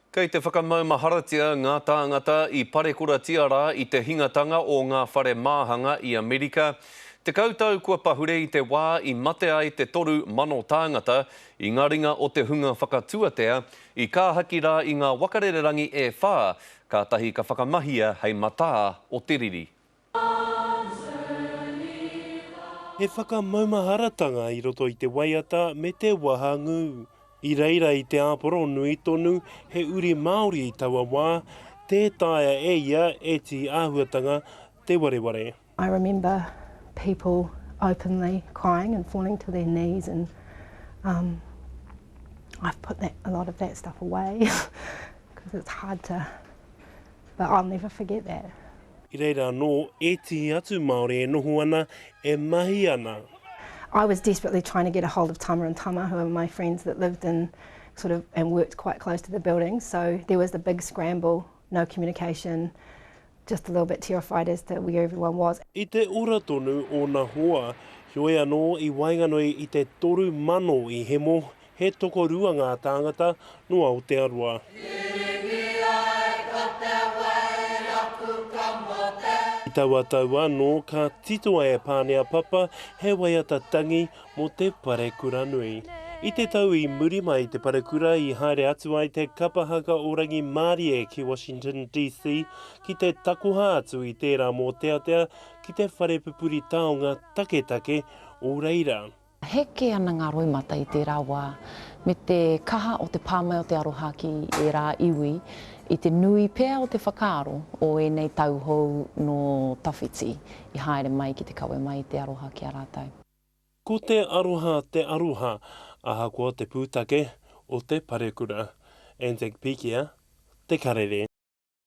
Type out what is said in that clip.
Kei te whakamaumaharatia ngā tāngata i parekuratia rā i te hingatanga o ngā whare māhanga i Amerika. 10 tau kua pahure i te wā i mate ai te 3,000 tāngata i ngā ringa o te hunga whakatuatea i kāhaki rā i ngā wakarererangi e whā, kātahi ka whakamahia hei matā o te riri. He whakamaumaharatanga i roto i te waiata me te wahangū. I reira i te āporo nui tonu he uri Māori i taua wā, tē taea e ia ētehi āhuatanga te wareware. I remember people openly crying and falling to their knees and um, I've put that, a lot of that stuff away because it's hard to, but I'll never forget that. I reira anō ētehi atu Māori e noho ana, e mahi ana. I was desperately trying to get a hold of Tama and Tama, who are my friends that lived in sort of and worked quite close to the building. So there was the big scramble, no communication, just a little bit terrified as to where everyone was. I te ora tonu ōna hoa, heoi anō i waenganui i te 3,000 i hemo, He tokorua ngā tāngata nō Aotearoa. I taua tau anō, ka titoa e Pānia Papa he waiata tangi mō te parekura nui. I te tau i muri mai i te parekura i haere atu ai te kapa haka o Rangimārie ki Washington DC ki te takoha atu i tērā mōteatea ki te whare pupuri taonga taketake o reira. Heke ana ngā roimata i tērā wā, me te kaha o te pā mai o te aroha ki ērā iwi i te nui pea o te whakaaro o ēnei tauhou nō tawhiti i haere mai ki te kawe mai i te aroha ki a rātou. Ko te aroha te aroha, ahakoa te pūtake o te parekura. Anzac Pikia, Te Karere.